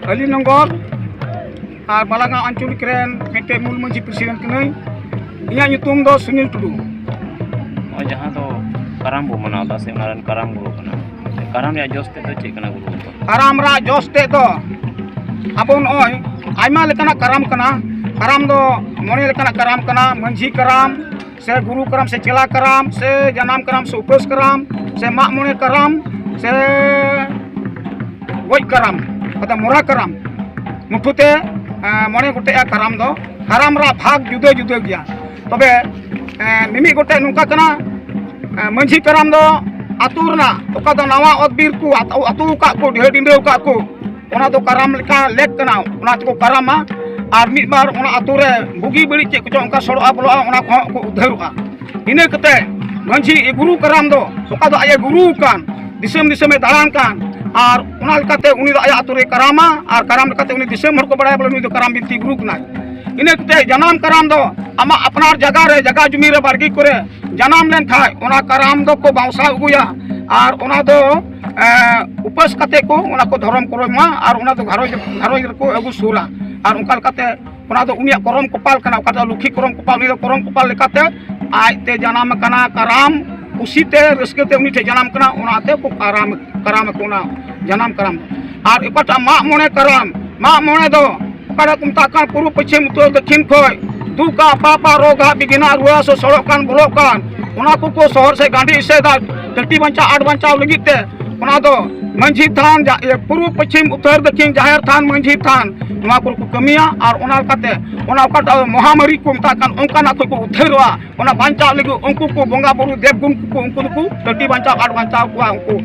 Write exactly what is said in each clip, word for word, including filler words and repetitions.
ᱟᱹᱞᱤᱧ ᱱᱚᱝᱜᱚᱞ ᱟᱨ ᱵᱟᱞᱟᱜᱟᱸᱣ ᱟᱧᱪᱚᱞᱤᱠ ᱨᱮᱱ ᱢᱤᱫᱴᱮᱱ ᱢᱩᱞ ᱢᱟᱹᱡᱷᱤ ᱯᱨᱮᱥᱤᱰᱮᱱᱴ ᱠᱟᱹᱱᱟᱹᱧ᱾ ᱤᱧᱟᱹᱜ ᱧᱩᱛᱩᱢ ᱫᱚ ᱥᱩᱱᱤᱞ ᱴᱩᱰᱩ᱾ ᱱᱚᱜᱼᱚᱭ ᱡᱟᱦᱟᱸ ᱫᱚ ᱠᱟᱨᱟᱢ ᱵᱚ ᱢᱟᱱᱟᱣ ᱮᱫᱟ, ᱥᱮ ᱚᱱᱟ ᱨᱮᱱ ᱠᱟᱨᱟᱢ ᱜᱩᱨᱩ ᱠᱟᱱᱟ, ᱠᱟᱨᱟᱢ ᱨᱮᱭᱟᱜ ᱡᱚᱥ ᱛᱮᱫ ᱫᱚ ᱪᱮᱫ ᱠᱟᱱᱟ, ᱜᱩᱨᱩ ᱵᱟᱵᱟ? ᱠᱟᱨᱟᱢ ᱨᱮᱭᱟᱜ ᱡᱚᱥ ᱛᱮᱫ ᱫᱚ ᱟᱵᱚ ᱱᱚᱜᱼᱚᱭ ᱟᱭᱢᱟ ᱞᱮᱠᱟᱱᱟᱜ ᱠᱟᱨᱟᱢ ᱠᱟᱱᱟ᱾ ᱠᱟᱨᱟᱢ ᱫᱚ ᱢᱚᱬᱮ ᱞᱮᱠᱟᱱᱟᱜ ᱠᱟᱨᱟᱢ ᱠᱟᱱᱟ, ᱢᱟᱹᱡᱷᱤ ᱠᱟᱨᱟᱢ, ᱥᱮ ᱜᱩᱨᱩ ᱠᱟᱨᱟᱢ, ᱥᱮ ᱪᱮᱞᱟ ᱠᱟᱨᱟᱢ, ᱥᱮ ᱡᱟᱱᱟᱢ ᱠᱟᱨᱟᱢ, ᱥᱮ ᱩᱯᱟᱹᱥ ᱠᱟᱨᱟᱢ, ᱥᱮ ᱢᱟᱜ ᱢᱚᱬᱮ ᱠᱟᱨᱟᱢ, ᱥᱮ ᱜᱚᱡ ᱠᱟᱨᱟᱢ, ᱚᱨᱛᱷᱟᱛ ᱢᱚᱨᱟ ᱠᱟᱨᱟᱢ᱾ ᱢᱩᱴᱷᱩᱛᱮ, ᱮᱸ, ᱢᱚᱬᱮ ᱜᱚᱴᱮᱡᱼᱟ ᱠᱟᱨᱟᱢ ᱫᱚ᱾ ᱠᱟᱨᱟᱢ ᱨᱮᱱᱟᱜ ᱵᱷᱟᱜᱽ ᱡᱩᱫᱟᱹ ᱡᱩᱫᱟᱹ ᱜᱮᱭᱟ᱾ ᱛᱚᱵᱮ, ᱮᱸ, ᱢᱤᱢᱤᱫ ᱜᱚᱴᱮᱡ ᱱᱚᱝᱠᱟ ᱠᱟᱱᱟ, ᱮᱸ, ᱢᱟᱹᱡᱷᱤ ᱠᱟᱨᱟᱢ ᱫᱚ ᱟᱹᱛᱩ ᱨᱮᱱᱟᱜ ᱚᱠᱟ ᱫᱚ ᱱᱟᱣᱟ ᱚᱛ ᱵᱤᱨ ᱠᱚ ᱟᱹᱛᱩ, ᱟᱹᱛᱩ ᱟᱠᱟᱫ ᱠᱚ, ᱰᱷᱮᱨ ᱰᱤᱸᱰᱟᱹᱣ ᱟᱠᱟᱫ ᱠᱚ, ᱚᱱᱟ ᱫᱚ ᱠᱟᱨᱟᱢ ᱞᱮᱠᱟ ᱞᱮᱠ ᱠᱟᱱᱟ, ᱚᱱᱟ ᱛᱮᱠᱚ ᱠᱟᱨᱟᱢᱟ᱾ ᱟᱨ ᱢᱤᱫ ᱵᱟᱨ ᱚᱱᱟ ᱟᱹᱛᱩ ᱨᱮ ᱵᱩᱜᱤ ᱵᱟᱹᱲᱤᱡ ᱪᱮᱫ ᱠᱚᱪᱚᱝ ᱚᱱᱠᱟ ᱥᱚᱲᱚᱜᱼᱟ ᱵᱚᱞᱚᱜᱼᱟ, ᱚᱱᱟ ᱠᱚᱦᱚᱸ ᱠᱚ ᱩᱫᱷᱟᱹᱨᱚᱜᱼᱟ᱾ ᱤᱱᱟᱹ ᱠᱟᱛᱮ ᱢᱟᱹᱡᱷᱤ ᱜᱩᱨᱩ ᱠᱟᱨᱟᱢ ᱫᱚ ᱚᱠᱟ ᱫᱚ ᱟᱡ ᱮ ᱜᱩᱨᱩ ᱟᱠᱟᱱ, ᱫᱤᱥᱚᱢ ᱫᱤᱥᱚᱢᱮ ᱫᱟᱬᱟᱱ ᱠᱟᱱ, ᱟᱨ ᱚᱱᱟ ᱞᱮᱠᱟᱛᱮ ᱩᱱᱤ ᱫᱚ ᱟᱭᱟᱜ ᱟᱹᱛᱩ ᱨᱮ ᱠᱟᱨᱟᱢᱟ, ᱟᱨ ᱠᱟᱨᱟᱢ ᱞᱮᱠᱟᱛᱮ ᱩᱱᱤ ᱫᱤᱥᱚᱢ ᱦᱚᱲ ᱠᱚ ᱵᱟᱲᱟᱭᱟ ᱵᱚᱞᱮ ᱱᱩᱭ ᱫᱚ ᱠᱟᱨᱟᱢ ᱵᱤᱱᱛᱤ ᱜᱩᱨᱩ ᱠᱟᱱᱟᱭ᱾ ᱤᱱᱟᱹ ᱠᱟᱛᱮ ᱡᱟᱱᱟᱢ ᱠᱟᱨᱟᱢ ᱫᱚ ᱟᱢᱟᱜ ᱟᱯᱱᱟᱨ ᱡᱟᱭᱜᱟ ᱨᱮ, ᱡᱟᱭᱜᱟ ᱡᱩᱢᱤ ᱨᱮ, ᱵᱟᱲᱜᱮ ᱠᱚᱨᱮ ᱡᱟᱱᱟᱢ ᱞᱮᱱᱠᱷᱟᱡ ᱚᱱᱟ ᱠᱟᱨᱟᱢ ᱫᱚᱠᱚ ᱵᱟᱣᱥᱟᱣ ᱟᱹᱜᱩᱭᱟ, ᱟᱨ ᱚᱱᱟ ᱫᱚ, ᱮ, ᱩᱯᱟᱹᱥ ᱠᱟᱛᱮ ᱠᱚ ᱚᱱᱟ ᱠᱚ ᱫᱷᱚᱨᱚᱢ ᱠᱚᱨᱚᱢᱟ, ᱟᱨ ᱚᱱᱟ ᱫᱚ ᱜᱷᱟᱨᱚᱸᱡᱽ, ᱜᱷᱟᱨᱚᱸᱡᱽ ᱨᱮᱠᱚ ᱟᱹᱜᱩ ᱥᱩᱨᱟ᱾ ᱟᱨ ᱚᱱᱠᱟ ᱞᱮᱠᱟᱛᱮ ᱚᱱᱟ ᱫᱚ ᱩᱱᱤᱭᱟᱜ ᱠᱚᱨᱚᱢ ᱠᱚᱯᱟᱞ ᱠᱟᱱᱟ, ᱚᱠᱟ ᱫᱚ ᱞᱩᱠᱷᱤ ᱠᱚᱨᱚᱢ ᱠᱚᱯᱟᱞ, ᱩᱱᱤ ᱫᱚ ᱠᱚᱨᱚᱢ ᱠᱚᱯᱟᱞ ᱞᱮᱠᱟᱛᱮ ᱟᱡᱛᱮ ᱡᱟᱱᱟᱢ ᱟᱠᱟᱱᱟ ᱠᱟᱨᱟᱢ, ᱠᱩᱥᱤᱛᱮ ᱨᱟᱹᱥᱠᱟᱹᱛᱮ ᱩᱱᱤ ᱴᱷᱮᱱ ᱡᱟᱱᱟᱢ ᱠᱟᱱᱟ, ᱚᱱᱟᱛᱮ ᱠᱚ ᱠᱟᱨᱟᱢ, ᱠᱟᱨᱟᱢ ᱟᱠᱚ ᱚᱱᱟ ᱡᱟᱱᱟᱢ ᱠᱟᱨᱟᱢ ᱫᱚ᱾ ᱟᱨ ᱚᱠᱟᱴᱟᱜ ᱢᱟᱜ ᱢᱚᱬᱮ ᱠᱟᱨᱟᱢ, ᱢᱟᱜ ᱢᱚᱬᱮ ᱫᱚ ᱚᱠᱟᱴᱟᱜ ᱠᱚ ᱢᱮᱛᱟᱜ ᱠᱟᱱ ᱯᱩᱨᱩᱵ ᱯᱚᱪᱷᱤᱢ ᱩᱛᱛᱚᱨ ᱫᱚᱠᱷᱤᱱ ᱠᱷᱚᱡ ᱫᱩᱠ ᱟᱜ, ᱯᱟᱯ ᱟᱜ, ᱨᱳᱜᱽ ᱟᱜ, ᱵᱤᱜᱷᱤᱱ ᱟᱜ, ᱨᱩᱣᱟᱹ ᱦᱟᱹᱥᱩ, ᱥᱚᱲᱚᱜ ᱠᱟᱱ ᱵᱚᱞᱚᱜ ᱠᱟᱱ, ᱚᱱᱟ ᱠᱚᱠᱚ ᱥᱚᱦᱚᱨ ᱥᱮᱫ ᱜᱟᱸᱰᱤ ᱥᱮᱫ ᱟᱨ ᱴᱟᱹᱴᱤ ᱵᱟᱧᱪᱟᱣ, ᱟᱴ ᱵᱟᱧᱪᱟᱣ ᱞᱟᱹᱜᱤᱫ ᱛᱮ ᱚᱱᱟ ᱫᱚ ᱢᱟᱹᱡᱷᱤ ᱛᱷᱟᱱ, ᱡᱟ-, ᱤᱭᱟᱹ, ᱯᱩᱨᱩᱵ ᱯᱚᱪᱷᱤᱢ ᱩᱛᱛᱚᱨ ᱫᱚᱠᱷᱤᱱ ᱡᱟᱦᱮᱨ ᱛᱷᱟᱱ, ᱢᱟᱹᱡᱷᱤ ᱛᱷᱟᱱ, ᱱᱚᱣᱟ ᱠᱚᱨᱮ ᱠᱚ ᱠᱟᱹᱢᱤᱭᱟ᱾ ᱟᱨ ᱚᱱᱟ ᱞᱮᱠᱟᱛᱮ ᱚᱱᱟ ᱚᱠᱟᱴᱟᱜ ᱢᱚᱦᱟᱢᱟᱨᱤ ᱠᱚ ᱢᱮᱛᱟᱜ ᱠᱟᱱ, ᱚᱱᱠᱟᱱᱟᱜ ᱠᱷᱚᱡ ᱠᱚ ᱩᱫᱷᱟᱹᱨᱚᱜᱼᱟ᱾ ᱚᱱᱟ ᱵᱟᱧᱪᱟᱣ ᱞᱟᱹᱜᱤᱫ ᱩᱱᱠᱩ ᱠᱚ ᱵᱚᱸᱜᱟ ᱵᱩᱨᱩ ᱫᱮᱵ ᱜᱩᱱ ᱠᱚ, ᱩᱱᱠᱩ ᱫᱚᱠᱚ ᱴᱟᱹᱴᱤ ᱵᱟᱧᱪᱟᱣ, ᱟᱴ ᱵᱟᱧᱪᱟᱣ ᱠᱚᱣᱟ ᱩᱱᱠᱩ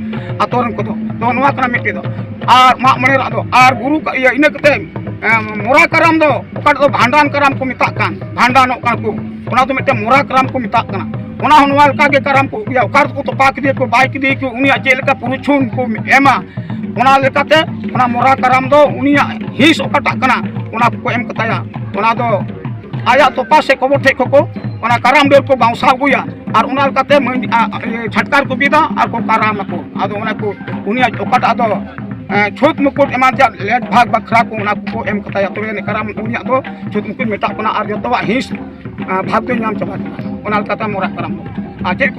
ᱟᱛᱳ ᱨᱮᱱ ᱠᱚᱫᱚ᱾ ᱛᱚ ᱱᱚᱣᱟ ᱠᱟᱱᱟ ᱢᱤᱫᱴᱮᱡ ᱫᱚ᱾ ᱟᱨ ᱢᱟᱜ ᱢᱚᱬᱮ ᱨᱮᱱᱟᱜ ᱫᱚ, ᱟᱨ ᱜᱩᱨᱩ ᱠᱟ-, ᱤᱭᱟᱹ, ᱤᱱᱟᱹ ᱠᱟᱛᱮ, ᱮᱸ, ᱢᱚᱨᱟ ᱠᱟᱨᱟᱢ ᱫᱚ ᱚᱠᱟᱴᱟᱜ ᱫᱚ ᱵᱷᱟᱸᱰᱟᱱ ᱠᱟᱨᱟᱢ ᱠᱚ ᱢᱮᱛᱟᱜ ᱠᱟᱱ, ᱵᱷᱟᱸᱰᱟᱱᱚᱜ ᱠᱟᱱᱟ ᱠᱚ, ᱚᱱᱟ ᱫᱚ ᱢᱤᱫᱴᱮᱱ ᱢᱚᱨᱟ ᱠᱟᱨᱟᱢ ᱠᱚ ᱢᱮᱛᱟᱜ ᱠᱟᱱᱟ᱾ ᱚᱱᱟ ᱦᱚᱸ ᱱᱚᱣᱟ ᱞᱮᱠᱟ ᱜᱮ ᱠᱟᱨᱟᱢ ᱠᱚ ᱤᱭᱟᱹ, ᱚᱠᱟ ᱨᱮᱠᱚ ᱛᱚᱯᱟ ᱠᱮᱫᱮᱭᱟ ᱠᱚ, ᱵᱟᱭ ᱠᱮᱫᱮᱭᱟ ᱠᱚ, ᱩᱱᱤᱭᱟᱜ ᱪᱮᱫ ᱞᱮᱠᱟ ᱯᱩᱨᱩᱪᱷᱩᱱ ᱠᱚ ᱮᱢᱟ, ᱚᱱᱟ ᱞᱮᱠᱟᱛᱮ ᱚᱱᱟ ᱢᱚᱨᱟ ᱠᱟᱨᱟᱢ ᱫᱚ ᱩᱱᱤᱭᱟᱜ ᱦᱤᱸᱥ ᱚᱠᱟᱴᱟᱜ ᱠᱟᱱᱟ, ᱚᱱᱟ ᱠᱚᱠᱚ ᱮᱢ ᱠᱟᱛᱟᱭᱟ᱾ ᱚᱱᱟ ᱫᱚ ᱟᱭᱟᱜ ᱛᱚᱯᱟ ᱥᱮ ᱠᱚᱵᱚᱨ ᱴᱷᱮᱡ ᱠᱷᱚᱱ ᱠᱚ ᱚᱱᱟ ᱠᱟᱨᱟᱢ ᱰᱟᱹᱨ ᱠᱚ ᱵᱟᱣᱥᱟ ᱟᱹᱜᱩᱭᱟ, ᱟᱨ ᱚᱱᱟ ᱞᱮᱠᱟᱛᱮ ᱢᱟᱹᱱ-, ᱟ, ᱤᱭᱟᱹ, ᱪᱷᱟᱴᱠᱟ ᱨᱮᱠᱚ ᱵᱤᱫᱟ ᱟᱨ ᱠᱚ ᱠᱟᱨᱟᱢ ᱟᱠᱚ᱾ ᱟᱫᱚ ᱚᱱᱟ ᱠᱚ ᱩᱱᱤᱭᱟᱜ ᱚᱠᱟᱴᱟᱜ ᱫᱚ ᱮᱸ, ᱪᱷᱩᱛ ᱢᱩᱠᱩᱴ ᱮᱢᱟᱱ ᱛᱮᱭᱟᱜ ᱞᱮᱴ ᱵᱷᱟᱜᱽ ᱵᱟᱠᱷᱨᱟ ᱠᱚ, ᱚᱱᱟ ᱠᱚᱠᱚ ᱮᱢ ᱠᱟᱛᱟᱭᱟ, ᱛᱚᱵᱮ ᱟᱹᱱᱤᱡ ᱠᱟᱨᱟᱢ ᱩᱱᱤᱭᱟᱜ ᱫᱚ ᱪᱷᱩᱛ ᱢᱩᱠᱩᱴ ᱢᱮᱴᱟᱜ ᱠᱟᱱᱟ ᱟᱨ ᱡᱚᱛᱚᱣᱟᱜ ᱦᱤᱸᱥ, ᱮᱸ, ᱵᱷᱟᱜᱽ ᱫᱚᱭ ᱧᱟᱢ ᱪᱟᱵᱟ ᱠᱮᱫᱟ᱾ ᱚᱱᱟ ᱞᱮᱠᱟᱛᱮ ᱢᱚᱨᱟ ᱠᱟᱨᱟᱢ ᱫᱚ᱾ ᱟᱨ ᱪᱮᱫ ᱠᱚ